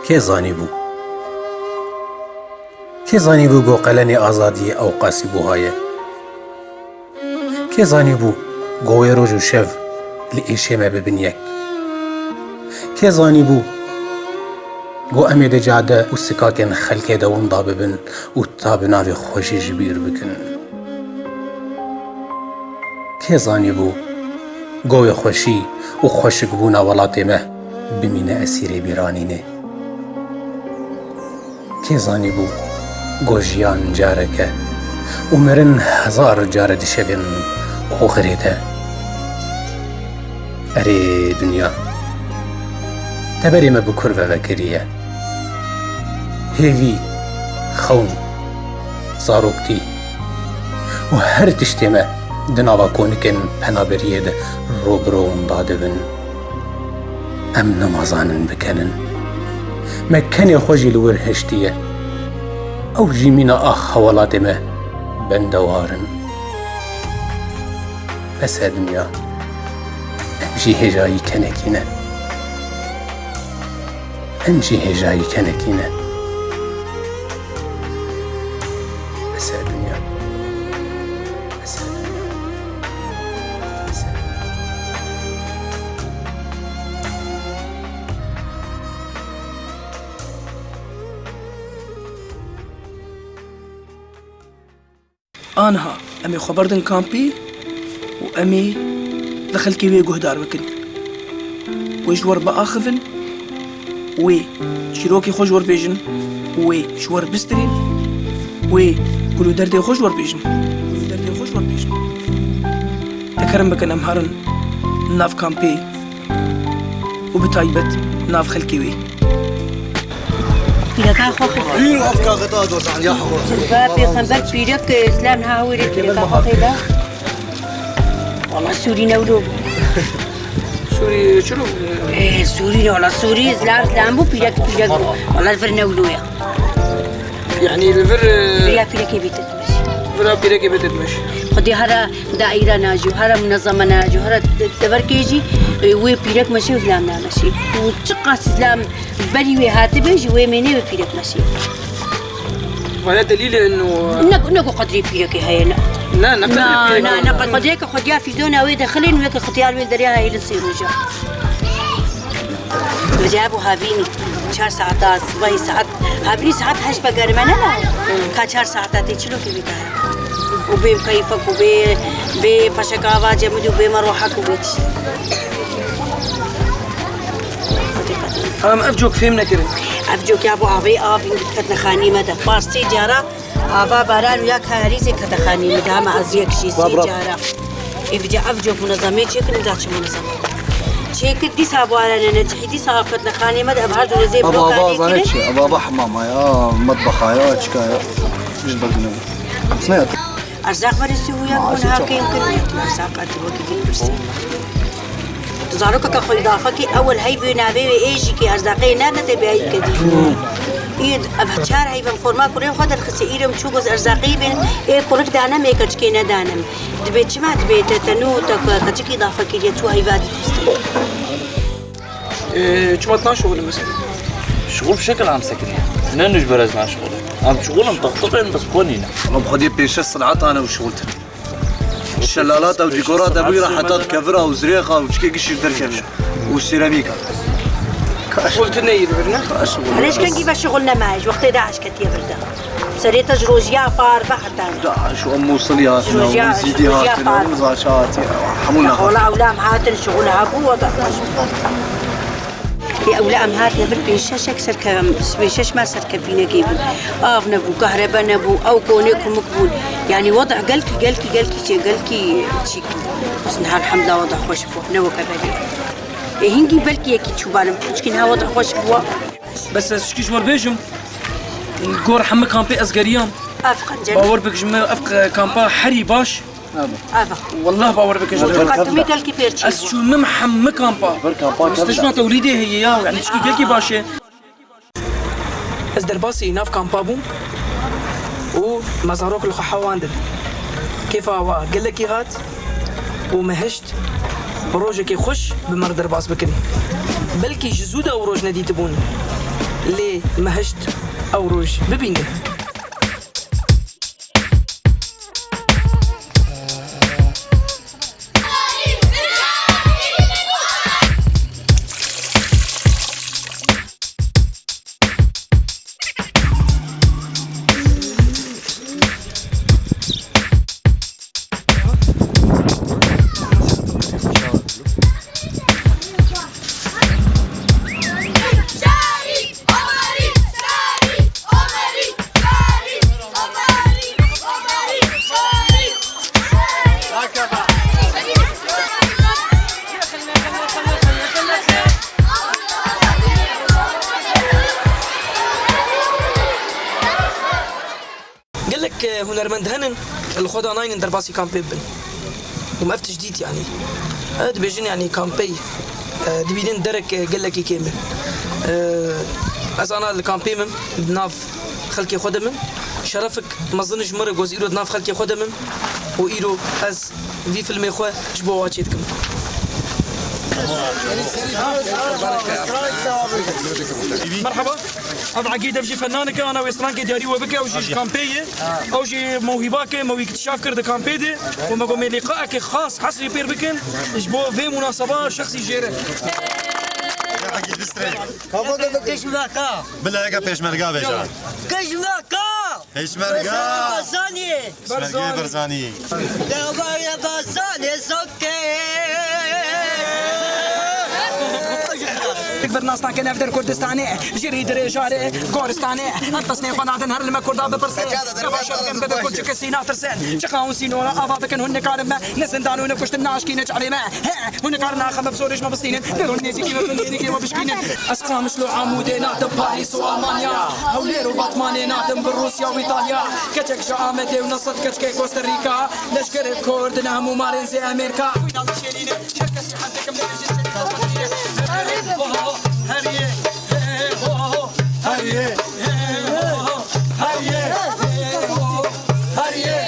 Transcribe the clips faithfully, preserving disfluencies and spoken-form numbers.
Kê zanîbû? Kê zanîbû go qelenê azadiyê ewqasî buha ye? Kê zanîbû go wê roj û şev li êşê me bibin yek? Kê zanîbû go em ê di cade û sikakên xelkê de winda bibin û ta bi navê xweşî ji bîr bikin? Kê zanîbû go wê xweşî û xweşikbûna welatê me bimîne esîrê bîranînê? Kê zanîbû go jiyan careke û mirin hezar care dişevên oxirê de? Erê dinya, teberê me bi kur ve vekiriye. Hêvî, xewn, zaroktî û her tiştê me di nava konikên penaberiyê de ro bi ro winda dibin. Em nemazanin bikenin. Me kenê xwe jî li wir hiştiye. Ew jî mîna axa welatê me bendewar in. Bes e dinya. Em jî hêjayî kenekî ne. Em jî hêjayî kenekî ne. Bes e dinya. Bes e dinya. Bes e dinya. Aniha em ê xwe berdin kampî û em ê li xelkê wê guhdar bikin. Wê ji wir biaxivin, wê çîrokê xwe ji wir bêjin, wê ji wir bistirîn, wê gul û derdê xwe ji wir bêjin. Gul û derdê xwe ji wir bêjin. Te kerem bikin em herin nav kampê û bi taybet nav xelkê wê. Pîreka xwe xwe. Pîr ev kaxeta do zaniya xwe. Ba pêxember pîrek, e, Îslam ha hawîrê pîreka xwe xêla. Wala Sûrî newlo. Sûrî çilo? E, Sûrî ne wala Sûrî, Îslam, Îslam bû, pîrek, pîrek bû. Wala vir newlo ya. Yani li vir, e, Viriya pîrekê bîtir. Vira pîrekê bê têtmiş. Xwedê hera daîra najû, hera munezama najû, hera teverkê jî, e, wê pîrek meşê û zilam nameşê. Û çiqas zilam berî wê hatibe jî wê mênê wê pîrek meşê. Vaya delîlê ino. Ne, ne ku qedrê pîrekê heye, ne. Ne, ne qedrê Na, pîrekê na, heye. Ne qed-, qedrê ke xwediya fîzona wê dexilên wê ke xitiyar wê derya heyrin sê roja. Vêca bû havînî çar saeta sibahî saet, havînî saet heşt vegerime ne la. Ka çar saeta tê çilo ke bî dare. Û bê keyfek û bê, bê paşek ava cemid û bê merohek û bê tişt. Em ev cok fêm nekirin. Ev cok ya bo avê av ketine xanî me de. Par sê cara Ava baran û ya karî zê kete xanî min, dama ez yek jî sê cara. Ê, vêca ev cok munezemê çêkin, vêca çi munezem. Çêkir, dîsa baran ne cihî, dîsa av ketine xanê me de, ev her du zê bloka lê kirin. Ava, ava zane çi? Ava, ava hemama ya, metbexa ya, çika ya. Ji ber dine. Ne ya? Erzaq berê sî û yek bûn hakê kin. Erzaq ez wekî vê pirsî. Tu zarokeke xwe daxwekî ewil hey vê navê wê ê jî kê erzaqê ne, ne tê bi hey kedî. Îd ev çar heyvên xorma kurê xwe derxisî, îrem çû goz erzaqî bin, ê kurik danem, ê keçikê nedanem. Dibê çima dibê te tenû te keçikî daxwe kiriye, çû heyva dî distî. Ee, çima tu naşixulî mesela? Şixul bi şekil em sekiniye. Ne nûj berez naşixulî. Em şixul in, tiqtiq in, bes xwe nîne. Em xwedî pênc şeş saetan e û şixul tine. Şelalat ew dîkora de bûyî re heta kevira û zirêxa û çikê gişî derkevine. Û sêramîka. Şixul tine yî dibirine? Heleşkengî ve şixul nemaye, ji wextê DAIŞ ketiye vir de. Serê te ji rojiya par behtan. DAIŞ û Mûsilî hatine, û Zîdî hatine, û Zaşa hatine, hemû ne. Ola ewlam hatin, şixul hebû, wada xweş bû. Ê, ewle em hatine vir pênc şeşek serkevem, pênc şeş me serkevînekê bû. Av nebû, kahrebe nebû, ew konê kumik bûn. Yanî wada gelkî, gelkî, gelkî çê, gelkî çîk bû. Bes niha elhamdulillah wada xweş bû, ne weke berê. Ê, hingî belkî yekî çûbanim, çikî niha wada xweş bû. Bes ez şikî ji we bêjim, gor hemî kampê ez geriyam. Ev qencel. Bawer bik ji me ev kampa herî baş. Ava. Wallah bawer bikin ji. Qetumî gelkî pêr çî. Ez çûnim hemî kampa. Ber kampa. Tiştişma tewlîdê heye ya. Yani tişkî gelkî baş e. Ez derbasî nav kampa bûm û me zarok li xwe hewandin. Kêfa wa gelekî hat û me hişt bi rojekê xweş bi me re derbas bikin. Belkî ji zû de ew roj nedîtibûn. Lê me hişt ew roj bibînin. Gelek, e, hunermend henin, li xwe danaynin derbasî kampê bibin. Û me ev tişt dît, yanî. E, dibêjin, yanî, kampey, e, dibînin derek, e, gelekî kêm e. E, ez ana li kampê min, di nav xelkê xwe de min. Şerefik mezin ji min re ku ez îro di nav xelkê xwe de min. Û îro ez vî filmê xwe ji bo wa çêdikim. Merhaba. Ev Egîd, ev jî fenanik e, ana wê strankê diyarî we bike, ew jî ji kampê ye. Ew jî mewhîbak e, me wî iktîşaf kir di kampê de. Û me got, me lîqaekê xas hesrê pêr bikin, ji bo vê munaseba şexsî jê re. Pêşmerga. Bila yeka pêşmerga bêje. Pêşmerga. Pêşmerga. Barzanî. Pêşmergê Barzanî. Dewaya Barzanî zokê. Tik bir nastan ke nefdir Kurdistanê, jiri dirêjarê goristanê. Em pesnê xwe nadin her li me Kurda bipirsê. Gava şevkin bibe Kurd çi kesî natirsin. Çiqa hûn sînora ava bikin hûn nikarin me. Ne zindan û ne kuştin naşkîne çavê me. He, hûn nikarin axa me bi zorê ji me bistînin. Ne hûn nêzîkî me bin nêzîkê we bişkînin. Ez Qamişlo Amûdê nadim Parîs û Almanya. Hewlêr û Batmanê nadim bi Rûsya û Îtalya. Keçek ji Amedê û nesed keçkê Kosta Rîka. Leşkerê Kurd ne hemû marên zê Amerîka. Wîna dişêlîne her kesî hez dikim bibêjin şerîf û feqîrê. Heriyê, heriyê, heriyê, heriyê, heriyê, heriyê.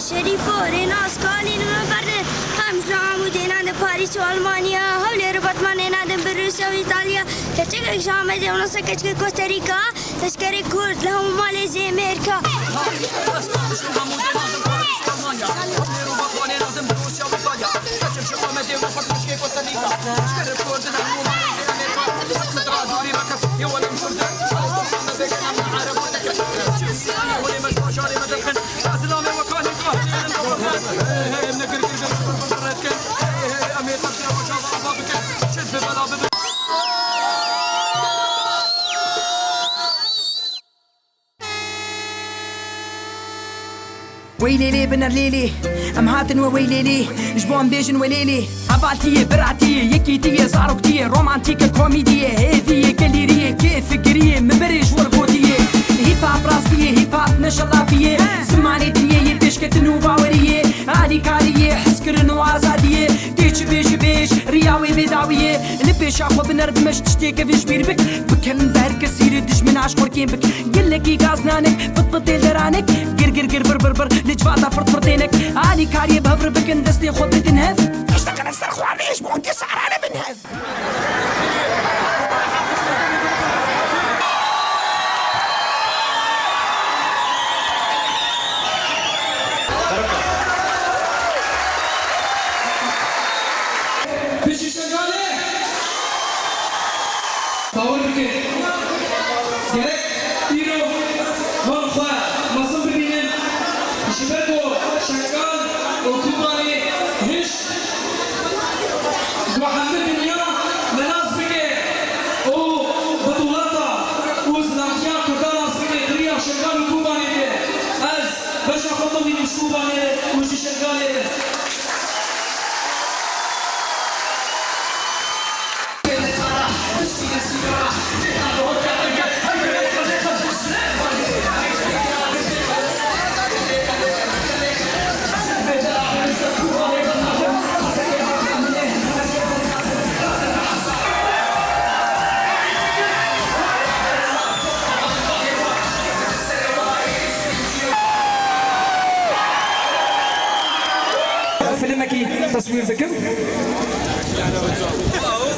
Şerîfo, Rênas, Kalîn û Meverdin, hem ji Amûdê nadin Parîs û Almanya, Hewlêr û Batmanê nadin bi Rûsya û Îtalya, keçikek ji Amedê û nasa keçikê Kosta Rîka, leşkerê Kurd li hemû malê zê Amerîka. Weylêlê biner lêlê, em hatin we weylêlê, ji bo em bêjin welêlê. Hevaltiyê, biratiyê, yekîtiyê, zaroktiyê, romantîke, komîdiyê, hêviyê, kelîriyê, kêfigiriyê, min berê ji wir gotiye. Hîp hap rastiyê, hîp hap ne şelafiyê, zimanê diyê yê pêşketin û baweriyê, alîkariyê, hezkirin û azadiyê, tê çi bêjî bêj, riya wê bê dawiyê, li pêşa xwe biner bimeş tiştê kevin ji bîr bik, bikin bi her kesî re dijmin aşqorkên bik, gelekî gaznanik, pit pit dêlderanik, gir gir gir vir vir vir, li civata firt firt tênik, alîkariyê bi hev re bikin, destê xwe bidin hev. Tiştekinin ser xwarinê ji bo hindê sara nebin hev. Piştî şegalê bawer bike. Gerek îro van xwe mezin bibînin. Ji ber ku Şegal û Kobanê hişt, ku hemî dinya me nas bike û bi dewleta û zilamtiya Kurda nas bike, bi riya Şegal û Kobanê de ez beşa xwe bibînim ji Kobanê û ji Şegalê.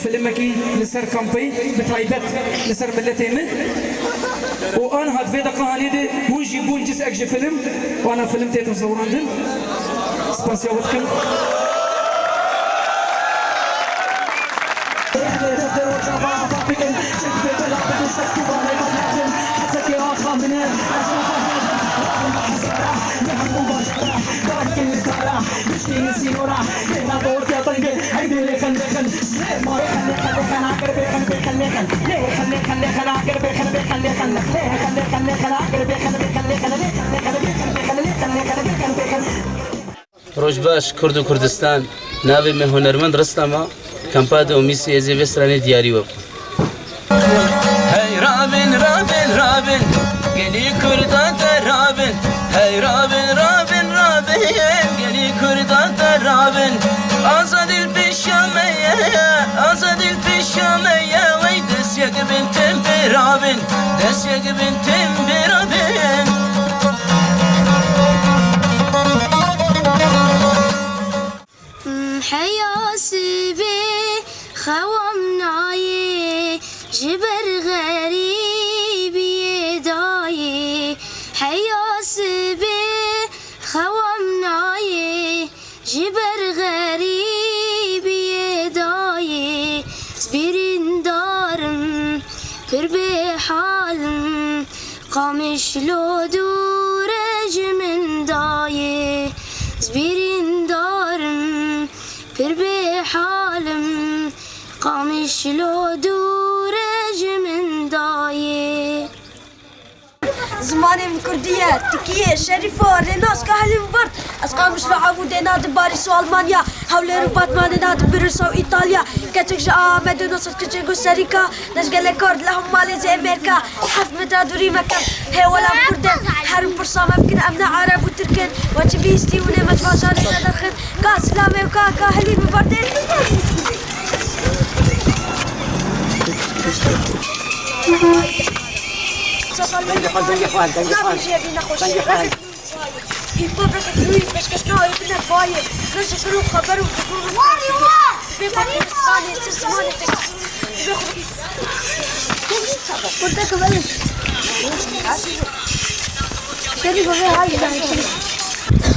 Filmekî li ser kampê, bi taybet li ser miletê min. Û aniha di vê deqahanê de hûn jî bûn cizek ji film. Wana film tê tasewirandin. Spasiya we dikim. Roj baş, Kurd û Kurdistan. Navê me Hunermend Ristam e. Kampa de û mîsê ez ê vê stranê diyarî we bikim. Hey rabin, rabin, rabin, gelî Kurda te rabin. Hey rabin, rabin, rabin, gelî Kurda te rabin. Azadî li pêşiya me ye, azadî li pêşiya me ye. Wey dest yek bin tim bi rabin, dest yek bin tim bi rabin. Heya sibê xewam nayê, ji ber xerîbiyê dayê. Heya sibê xewam nayê, ji ber xerîbiyê dayê. Ez birîndar im, pir bêhal im, Qamişlo dûr e ji min dayê. Ez birîndar im, pir bêhal im, Qamişlo dûr e ji min dayê. Zimanê min kurdî ye, tikî ye, Şerîfo, Rênas, Kahilî min bart. Ez Qamişlo Amûdê, na di Parîs û Almanya, Hewlêr û Batmanê, na di Brusel û Îtalya. Keçek ji Amedê, nas ez keçek û Serîka, ne ji gelek kar, di lehum malê zê Amerîka, heft metre dûrî me kem. Hê welam Kurd e, herin pirsa me bikin, em ne Ereb û Tirk in, we çi bihîstî hûn ê me ji bajarê de derxin. Ka Silamê û ka, ka Kahilî min berdê. Dengê xwe, dengê xwe, dengê xwe. Hî bavê xwe dûyî pêşkêşna wê bine bayê. Ne ji vir û xeber û fikur û dibê ku Kurdistanê sir zimanê te. Dibê xwe Kurda ku belê. Şerîf bavê hay.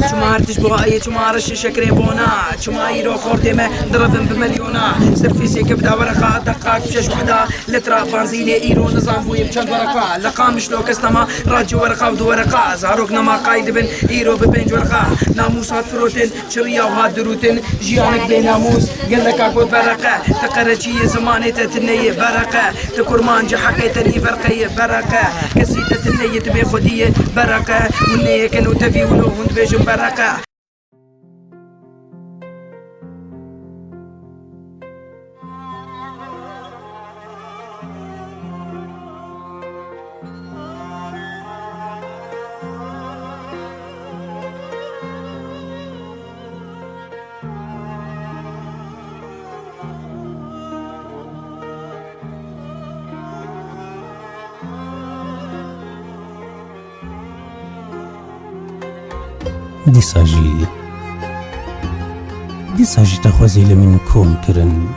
Çima her tişt buha ye, çima reşê şekerê bona. Çima îro xortê me direvin bi milyona. Sirfîsê ke bida wereqa, deqaq bi şeş wehda. Litra banzînê îro nizam bûye bi çend wereqa. Li Qamişlo kes nema radyo wereqa û du wereqa. Zarok nema qayîl dibin îro bi pênc wereqa. Namûs hat firotin, çiriya û hat dirûtin. Jiyanek bê namûs, geleka got bereqe. Ti qereçiyê zimanê te tineyê bereqe. Ti kurmancî heqê te nî verqeyê bereqe. Kesî te tineyê ti bê xwediyê bereqe. Hûn neyêkin û tevî wilo hûn dibêjin bereqe. Dîsa jî, dîsa jî te xwezî li min kom kirin.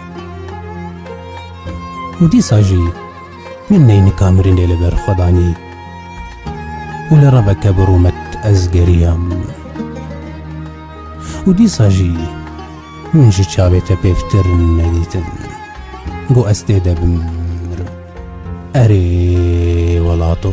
Û dîsa jî min neynika mirinê li ber xwe danî. Û li reveke bi rûmet ez geriyam. Û dîsa jî min ji çavê te pêvtir nedîtin. Got ez tê de bimrim. Erê welato.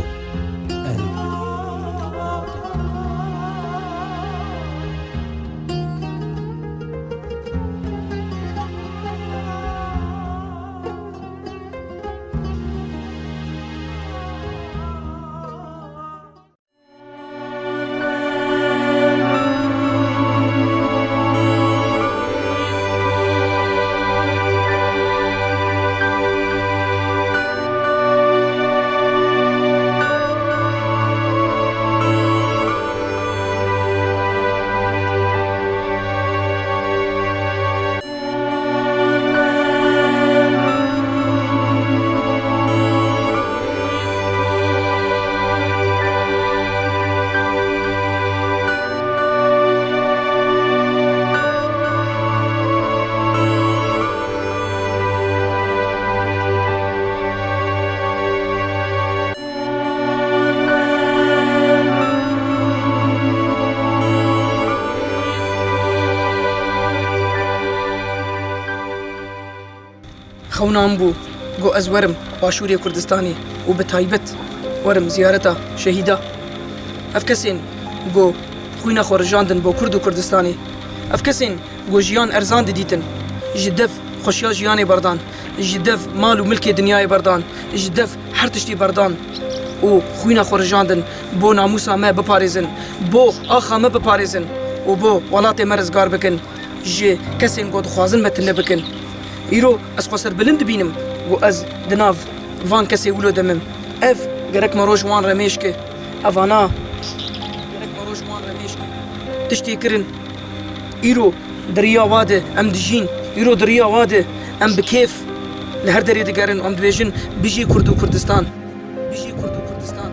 Erê welato. Qewna min bû ku ez werim Başûrê Kurdistanê û bi taybet werim ziyareta şehîda. Ev kesên ku xwîna xwe rijandin bo Kurd û Kurdistanê, ev kesên ku jiyan erzan didîtin, ji dev xweşiya jiyanê berdan, ji dev mal û milkê dinyayê berdan, ji dev her tiştî berdan û xwîna xwe rijandin bo namûsa me biparêzin, bo axa me biparêzin û bo welatê me rizgar bikin ji kesên ku dixwazin me tune bikin. Îro ez xwe serbilind dibînim ku ez di nav van kesê wilo de mim. Ev gerek me roj wan re mêşke. Evana gerek me roj wan re mêşke. Tiştê kirin. Îro di riya wa de em dijîn. Îro di riya wa de em bi kêf li her derê digerin û em dibêjin, "Bijî Kurd û Kurdistan. Bijî Kurd û Kurdistan.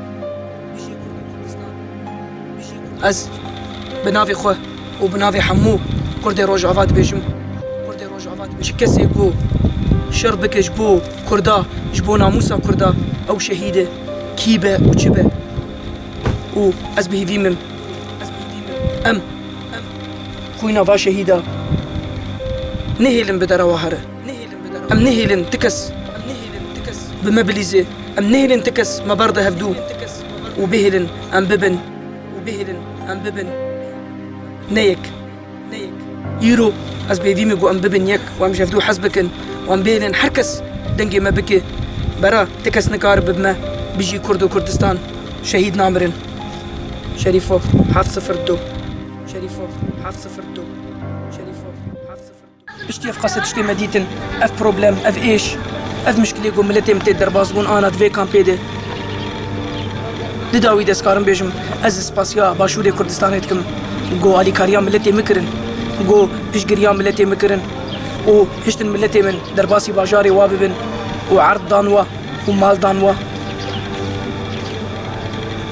Bijî Kurd û Kurdistan. Bijî Kurd." Ez bi navê xwe û bi navê hemû Kurdê Rojava dibêjim. Kurdê Rojava dibêjim. Çi kesê ku şer bike ji bo Kurda, ji bo namûsa Kurda, ew şehîd e. Kî be û çi be. Û ez bi hêvî mim. Em, em xwîna va şehîda nehêlin bi dera wa here. Em nehêlin ti kes bi me bilîze. Em nehêlin ti kes me berde hevdû û bihêlin em bibin, û bihêlin em bibin ne yek. Îro ez bi hêvî me ku em bibin yek û em ji hevdû hez bikin û em bihêlin her kes dengê me bike. Bera ti kes nikare bi me, "Bijî Kurd û Kurdistan, şehîd namirin." Şerîfo heft sifir du. Şerîfo heft sifir du. Şerîfo heft sifir du. Piştî ev qase tiştê me dîtin, ev problem, ev êş, ev mişkilê ku miletê min tê derbas bûn ana di vê kampê de. Di dawî de ez karim bêjim, ez spasiya Başûrê Kurdistanê dikim, ku alîkariya miletê min kirin, ku piştgiriya miletê min kirin û hiştin miletê min derbasî bajarê wa bibin û erd dan wa û mal dan wa.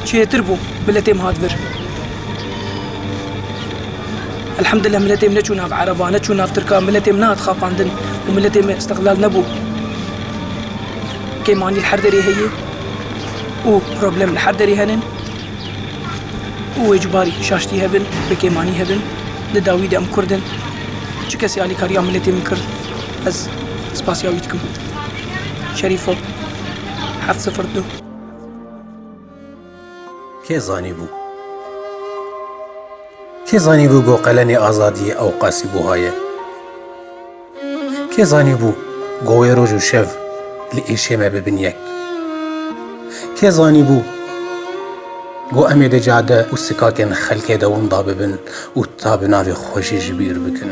Çêtir bû, miletê min hat vir. Elhamdulillah, miletê min neçû nav Ereba, neçû nav Tirka, miletê min nehat xapandin û miletê min îstiqlal nebû. Kêmanî li her derê heye û problem li her derê henin û wê cubarî şaştî hebin, wê kêmanî hebin. Di dawî de em Kurd in. Çi kesî alîkariya miletê min kir, ez spasiya wî dikim. Şerîfo heft sifir du. Kê zanîbû? Kê zanîbû ku qelenê azadiyê ew qasî buha ye? Kê zanîbû ku wê roj û şev li êşê me bibin yek? Kê zanîbû ku em ê di cade û sikakên xelkê de winda bibin û ta bi navê xwe jî ji bîr bikin?